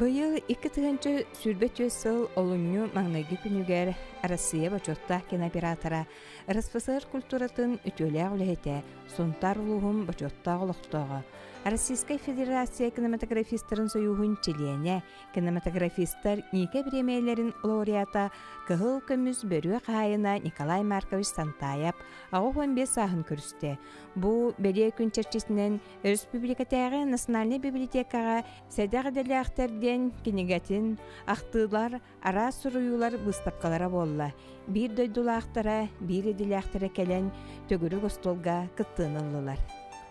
Быйыл 2024 сыл олунньу маҥнайгы күнүгэр Арассыыйа бочуоттаах кинооператора, РСФСР культуратын үтүөлээх үлэһитэ, Сунтаар улууһун бочуоттаах олохтооҕо, Российскай Федерация кинематографистарын сойууһун чилиэнэ, кинематографистар Ника бириэмийэлэрин лауреата, Кыһыл көмүс бөрүө хаһаайына Николай Маркович Сантаев 85 сааһын көрүстэ. Бу бэлиэ күн чэрчитинэн Өрөспүүбүлүкэтээҕи национальнай библиотекаҕа Сэдэх идэлээхтэр диэн кинигэтин, ахтыылар, араас суруйуулар быыстапкалара буолла. Биир дойдулаахтара, биир идэлээхтэрэ кэлэн төгүрүк остуолга кыттыыны ыллылар.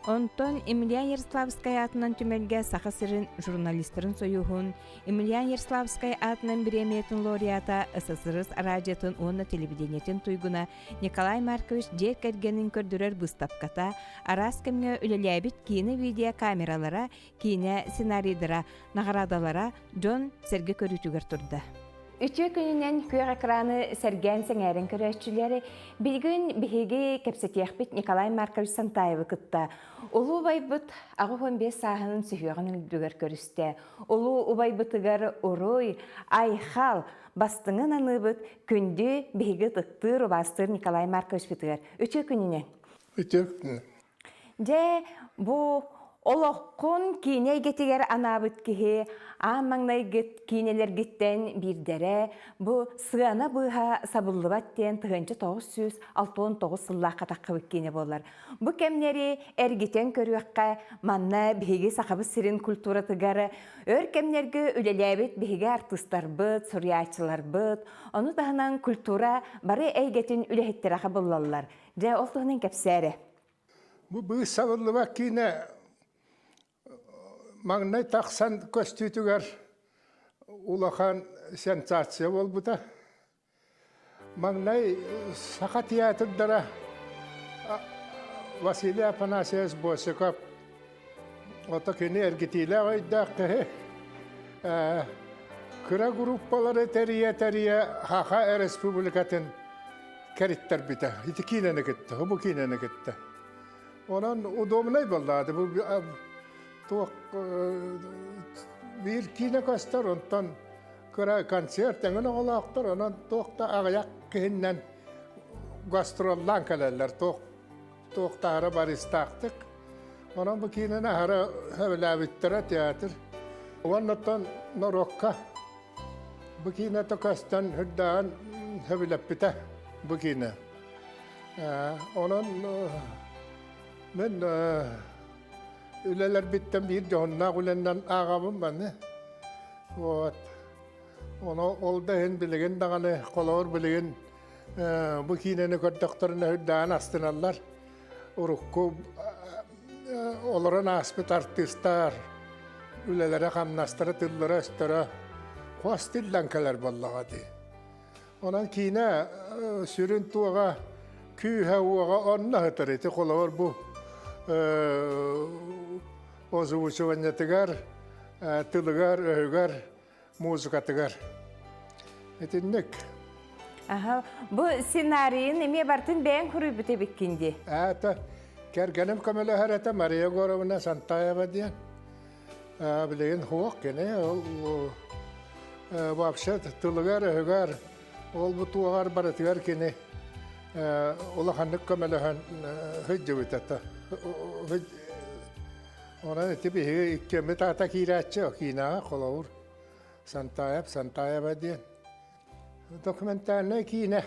Онтон Емельян Ярославскай аатынан түмэлгэ Саха сирин журналистарын сойууһун Емельян Ярославскай аатынан бириэмийэтин лауреата СССР араадьыйатын уонна телевидениетин туйгуна Николай Маркович дьиэ кэргэнин көрдөрөр быыстапката, араас кэмҥэ үлэлээбит киинэ-видео камералара, киинэ сценарийдара, наҕараадалара дьон сэргэ көрүүтүгэр турда. Үтүө күнүнэн күөх экраны сэргээн сэҥээрэн көрөөччүлэр, билигин биһиги кэпсэтиэхпит Николай Маркович Сантаевы кытта. Улуу убайбыт 85 сааһын сүһүөҕүн үрдүгэр көрүстэ. Улуу убайбытыгар уруй, айхал, бастыҥын аныыбыт күндү биһиги ытыктыыр, убаастыыр Николай Марковичпытыгар. Үтүө күнүнэн! Үтүө күнүнэн! Дьэ, бу олоххун киинэ эйгэтигэр анаабыт киһи аан маҥнайгыт киинэлэргиттэн биирдэрэ бу сыана быыһа сабыллыбат диэн 1969 сыллаахха таххыбыт киинэ буолар. Бу кэмнэри эргитэн көрүөххэ, манна биһиги Сахабыт сирин культуратыгар өр кэмнэргэ үлэлээбит биһиги артыыстарбыт, суруйааччыларбыт, ону таһынан культура бары эйгэтин үлэһиттэрэ хабыллаллар. Дьэ, ол туһунан кэпсээ эрэ. Бу быыс сабыллыбат киинэ маҥнай тахсан көстүүтүгэр улахан сенсация буолбута. Маҥнай Саха театрдара Василий Афанасьевич Босиков ото кини эргитиилээх өйдөөх киһи кыра группалары тэрийэ-тэрийэ Саха Республикатын кэриттэрбитэ. Ити киинэни кытта, бу киинэни кытта. Онон удобнай буоллаады. Бу туох биир киинэ көстөр, онтон кыра концерт эҥин оҕолоохтор, онон туох да аҕыйах киһиннэн гастроллаан кэлэллэр, туох туох да аһара барыстаахтык. Онон бу киинэни аһара сөбүлээбиттэрэ театр. Уонна норуокка Бу киинэ көстөн үрдээҕин сөбүлэппитэ бу киинэ. Онон мин үлэлэрбиттэн биир дьоһуннаах үлэннэн ааҕабын маны. Вот. Ону ол да иһин билигин даҕаны холобур билигин бу киинэни көрдөхтөрүнэ үрдээҕин астыналлар. Урукку олорон ааспыт артыыстар үлэлэрэ-хамнастара, тыллара-өстөрө хос тиллэн кэлэр буоллаҕа дии. Онон киинэ сүрүн туоҕа, күүһэ-уоҕа онно сытар. Ити холобур бу озвучиваниетыгар, тылыгар-өһүгэр музыкатыгар. Итинник. Аха, бу сценарийын эмиэ бартын бэйэҥ суруйбут эбиккин дии. Это кэргэним көмөлөһөр этэ Мария Егоровна Сантаева диэн. Билигин хуох кини ол вообще тылыгар-өһүгэр ол бу туоҕар барытыгар кини улаханнык көмөлөһөн сылдьыбыт это. Онон ити биһиги иккиэммит аата киирээччи киинэҕэ холобур Сантаев Сантаева диэн документальнай киинэ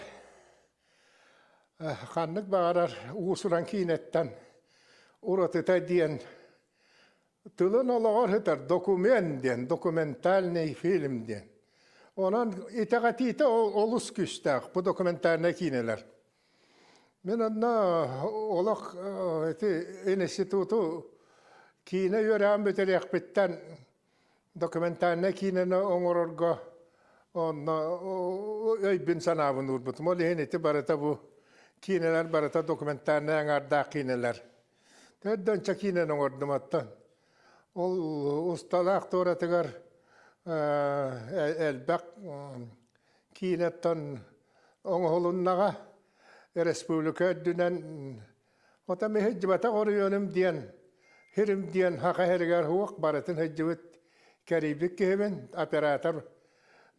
ханнык баҕарар уус-уран киинэттэн уратыта диэн тылын олоҕор сытар документ диэн документальный фильм диэн. Онон итэҕэтиитэ олус күүстээх бу документальнай киинэлэр. Мин онно олох ити институту киинэ үөрэҕин бүтэриэхпиттэн документальнай киинэни оҥорорго онно өйбүн-санаабын уурбутум. Ол иһин ити барыта бу киинэлэр барыта документальнай аҥаардаах киинэлэр. Төрдөнчө киинэни оҥордум оттон. Ол усталаах туоратыгар элбэх киинэттэн оҥоһулуннаҕа республика үрдүнэн отом иһиддьибэтэх оройуонум диэн хирим диэн хаха иһэригэр уох барытын сылдьыбыт кэрийбит киһибин оператор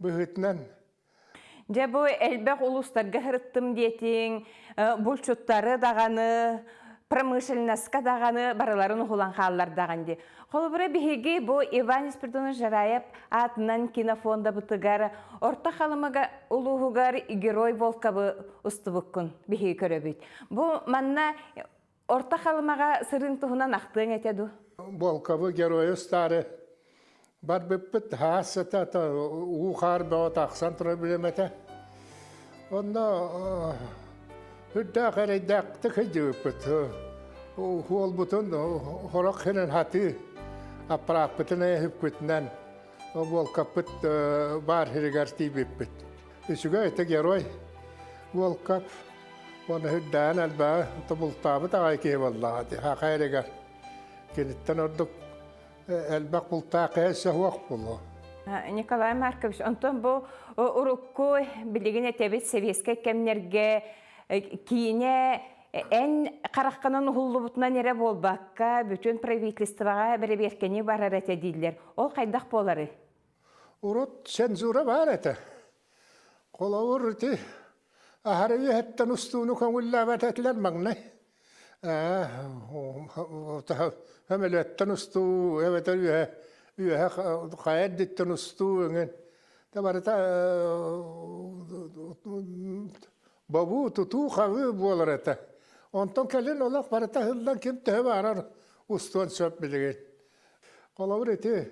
быһыытынан. Дьэ бу элбэх улуустарга сырыттым диэтиҥ, булчуттары даҕаны, промышленноска даҕаны барыларын уһулан хааллардаҕын дии. Холобура биһиги бу Иван Спиридонович Жараев аатынан кинофондабытыгар Орто Халымага улууһугар Герой Волковы устубуккун биһиги көрөбүт. Бу манна Орто Халымаҕа сырыыҥ туһунан ахтыаҥ этэ дуу? Волковы геройу устаары барбыппыт хаас сыта уу-хаар бөҕө тахсан турар билэмэтэ. Онно үрдээх эрэйдээхтик сылдьыбыппыт. Уолбутун хорох хинэн хатыы аппарааппытын эһиппитинэн Волкаппыт баар сиригэр тиийбиппит. Үчүгэй это герой Волкап уонна үрдээн элбэҕи тобултаабыт аҕай киһи буоллаҕа дии хаха эригэр. Киниттэн ордук элбэх бултаах киһи суох буолуо. Николай Маркович, онтон бу урукку билигин этэбит сэбиэскэй кэмнэргэ киинэ эн хараххынан уһуллубутунан эрэ буолбакка, бүтүн правительствоҕа бэрэбиэркэни барар этэ дииллэр. Ол хайдах буоларый? Урут цензура баар этэ. Холобур, ити аһары үөһэттэн устууну көҥүллээбэт этилэр маҥнай. Сөмөлүөттэн устуу эбэтэр үөһэ үөһэ хайа эрдиттэн устуу эҥин да барыта бобуу тутуу хабыы буолар этэ. Онтон кэлин олох барыта ыһыллан ким төһө баарар устуон сөп билигин. Холобур ити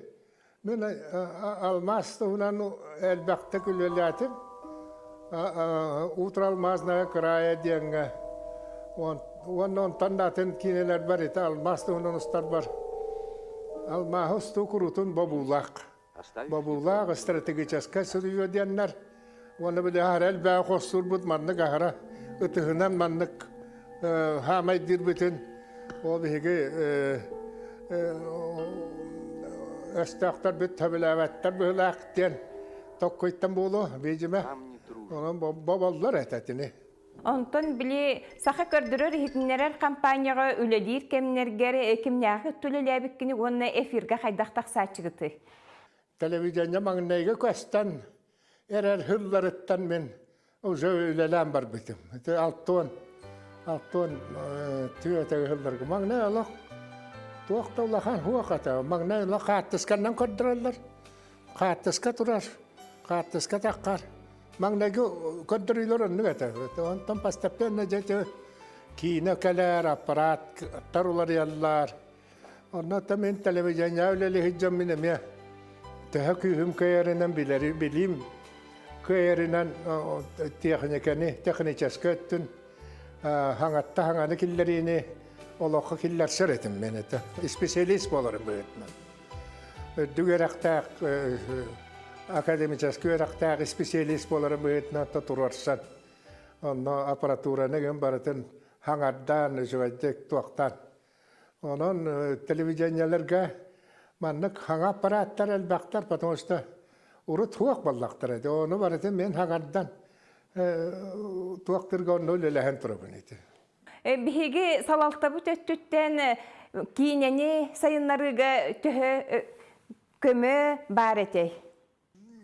мин алмаас туһунан элбэхтик үлэлээтим. Утро алмазная края диэҥҥэ уонна онтон да атын киинэлэрбэр ити алмаас туһунан устарбар алмааһы устуу куруутун бобуулаах. Бобуулаах стратегическай суруйуу диэннэр уонна били аһара элбэҕи хостуурбут маннык аһара ытыһынан маннык хаамайдыырбытын ол биһиги өстөөхтөрбүт сөбүлээбэттэр быһыылаах диэн токкуйтан буолуо видимо онон боболлор этэ итини. Онтон били саха көрдөрөр-иһитиннэрэр компанияҕа үлэлиир кэмнэргэр кимнээхи үлэлээбиккини уонна эфиргэ хайдах тахсааччыгытый? Телевидение маҥнайгы көстөн эрэр хылларыттан мин уже үлэлээн барбытым. Ити алтуон алтуон түөтэги хылларга маҥнай олох туох да улахан хуох этэ. Маҥнай олох хааттысканнан көрдөрөллөр. Хааттыска турар, хааттыска таххар. Маҥнайгы көрдөрүүлэр оннук этэ. Онтон постепенно дьэ киинэ кэлэр, аппараттар уларыйаллар. Онно мин телевидение үлэлиһит дьон мин эмиэ төһө күүһүм кыайарынан билэри билиим кыайарынан техниканы, техническэй өттүн хаҥатта хаҥаны киллэриини олоххо киллэрсэр этим мен это. Специалист буоларым быһыытынан. Үрдүк үөрэхтээх академическай үөрэхтээх специалист буоларым быһыытынан туруорсан онно аппаратураны гын барытын хаҥардаан үчүгэйдик туохтаан онон телевидениелэргэ маннык хаҥа аппараттар элбэхтэр потому что урут суох буоллахтара ити ону барытын мин хаҥардан туохтырга онно үлэлэһэн турабын ити. Биһиги салалтабыт өттүттэн киинэни сайыннарыыга төһө көмө баар этэй?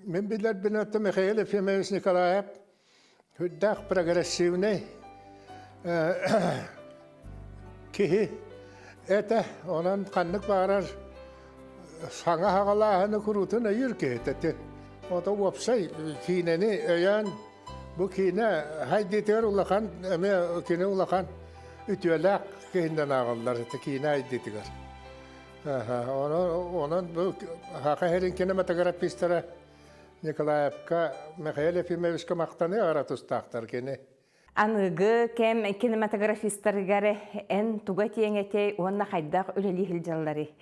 Мин билэрбин өттө Михаил Ефимович Николаев үрдээх прогрессивный киһи этэ. Онон ханнык баҕарар саҥа хаҕалааһыны куруутун өйүүр киһи Ото уопсай киинэни өйөөн Бу киинэ хайдыытыгар улахан эмиэ кини улахан үтүөлээх киһинэн ааҕыллар ити киинэ айдыытыгар. Онон онон бу Саха сирин кинематографистара Николаевка Михаил Ефимовичка махтаныы аҕара тустаахтар кини. Аныгы кэм кинематографистарыгар эн туга этиэҥ этэй уонна хайдах үлэлии сылдьалларый?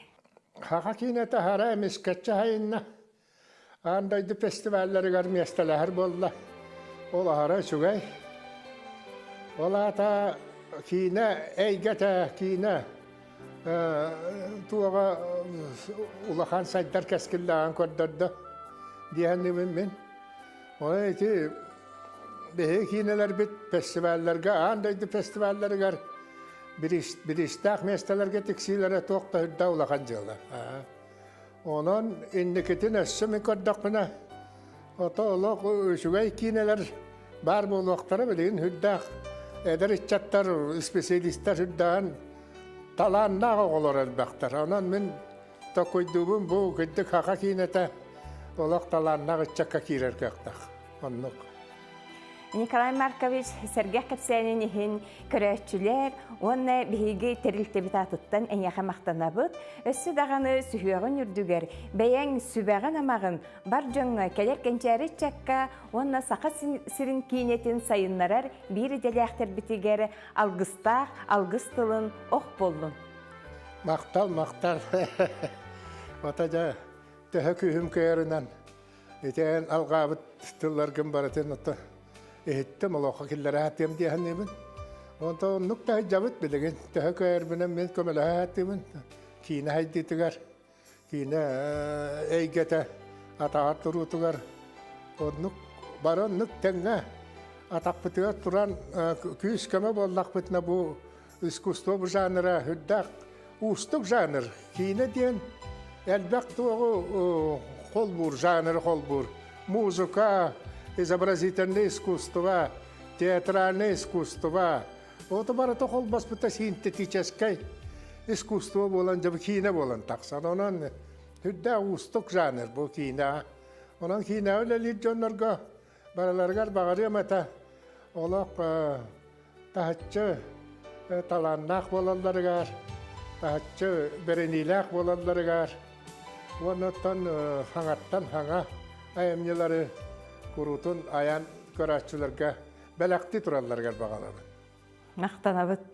Саха киинэтэ аһара эмискэччи аһайынна. Аан дойду фестивалларыгар миэстэлэһэр буолла. Ол аһара үчүгэй. Ол аата киинэ эйгэтэ, киинэ. Туоҕа улахан сайдар кэскиллээҕин көрдөрдө диэһэннибин мин. Онон ити биһиги киинэлэрбит фестивалларга, аан дойду фестивалларыгар бириистээх миэстэлэргэ тиксиилэрэ туох да үрдэ улахан дьыала. Онон инникитин өссө мин көрдөхпүнэ, ото олох үчүгэй киинэлэр баар буолуохтара билигин үрдээх эдэр ыччаттар, специалистар үрдээн талааннаах оҕолор элбэхтэр. Онон мин токуйдуубун бу кырдьык саха киинэтэ олох талааннаах ыччакка киирэр кыахтаах. Оннук. Николай Маркович сэргэх кэпсээнин иһин көрөөччүлэр уонна биһиги тэрилтэбит аатыттан эйиэхэ махтанабыт. Өссө даҕаны сүһүөҕүн үрдүгэр бэйэҥ сүбэҕин-амаҕын бар дьоҥҥо кэлэр кэнчээри ыччакка уонна Саха сирин киинэтин сайыннарар биир идэлээхтэрбитигэр алгыстаах алгыс тылын ох буоллун. Махтал, махтал. Ата дьэ төһө күүһүм кыайарынан Ити эн алҕаабыт тылларгын барытын ото иһиттим, олоххо киллэрэ сатыам дии саныыбын. Онтон оннук да сылдьабыт билигин. Төһө кыайарбынан мин көмөлөһө сатыыбын. Киинэ сайдыытыгар, киинэ эйгэтэ атаҕар туруутугар оннук бары оннук тэҥҥэ атахпытыгар туран күүс-көмө буоллахпытына бу искусство бу жанра үрдээх уустук жанр. Киинэ диэн элбэх туоҕу холбуур, жанры холбуур. Музыка, изобразительное искусство, театральное искусство. Ото барыта холбоспута синтетическэй искусство буолан, дьэ киинэ буолан тахсар. Онон үрдээх уустук жанр бу киинэ. Онон киинэҕэ үлэлиир дьоннорго барыларыгар баҕарыам этэ олох таһыччы талааннаах буолалларыгар, таһыччы бэриниилээх буолалларыгар уонна оттон хаҥаттан хаҥа айымньылары куруутун айан көрөөччүлэргэ бэлэхтии туралларыгар баҕарабын. Махтанабыт.